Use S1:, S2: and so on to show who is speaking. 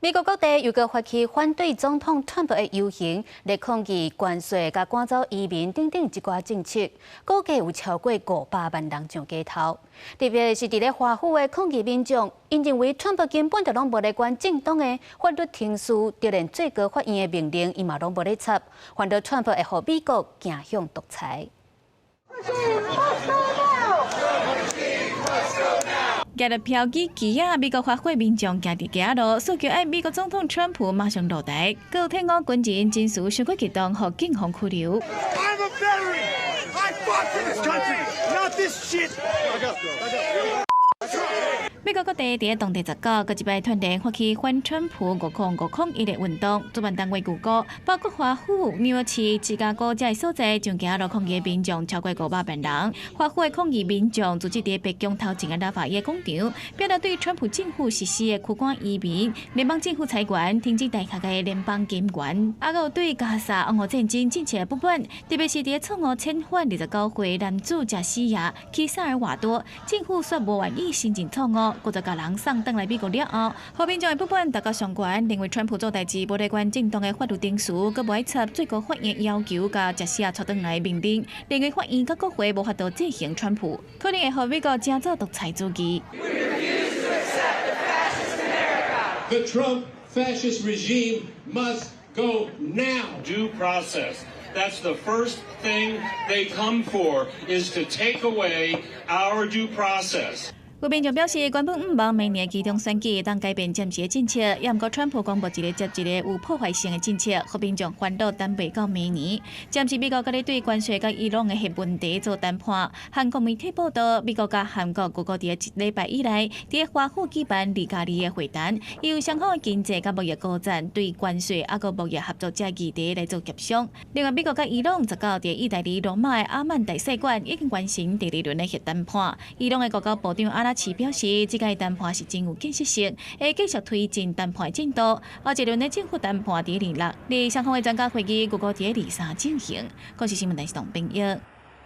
S1: 美國各地又閣發起反對總統川普的遊行，來抗議關稅佮趕走移民等等一寡政策，估計有超過500萬人上街頭。特別是佇咧華府的抗議民眾，𪜶認為川普根本就攏無咧管正當的法律程序，就連最高法院的命令，伊嘛攏無咧插，反對川普會予美國走向獨裁。
S2: 舉著標語旗仔，美國華府民眾行佇街仔路，訴求愛美國總統川普馬上落台。閣有退伍軍人情緒傷過激動，予警方拘留。
S3: I'm a veteran. I fought for this country, not this shit.
S2: 美國各地佇當地19，閣一擺團聯發起反川普505001的運動，主辦單位預估，包括華府、紐約市、芝加哥這些所在，上街路抗議的民眾超過500萬人。華府的抗議民眾組織佇白宮頭前的拉法葉廣場，表達對川普政府實施的驅趕移民、聯邦政府裁員、停止大學的聯邦金援，猶閣有對加沙俄烏戰爭政策不滿，特別是佇錯誤遣返29歲男子賈西亞去薩爾瓦多，政府煞無願意承認錯誤。閣再共人送轉來美國了後，予民眾的不滿達到上懸，認為川普做代誌無咧管正當的法律程序，閣無愛插最高法院要求共賈西亞帶轉來命令，認為法院佮國會無法度制衡川普，可能會予美國成做獨裁主義。
S4: The Trump fascist regime must go now.
S5: Due process. That's the first thing they come for, is to take away our due process.
S2: 有民眾表示，原本毋望明年期中選舉會當改變暫時的政策，也毋過川普公布一個接一個有破壞性的政策，予民眾煩惱等袂到明年。暫時美國閣咧對關稅佮伊朗的核問題做談判。韓國媒體報道，美國佮韓國預估佇一禮拜以內，佇華府舉辦2加2的會談，由雙方的經濟佮貿易高層對關稅猶閣貿易合作這議題來做協商。另外，美國佮伊朗19佇意大利羅馬的阿曼大使館已經完成第二輪的核談判。伊朗的外交部長阿拉齊表示，這個談判是真有建設性，會繼續推進談判進度。後一輪的政府談判佇26，而雙方的專家會議預估佇23進行。公視新聞電視董編譯。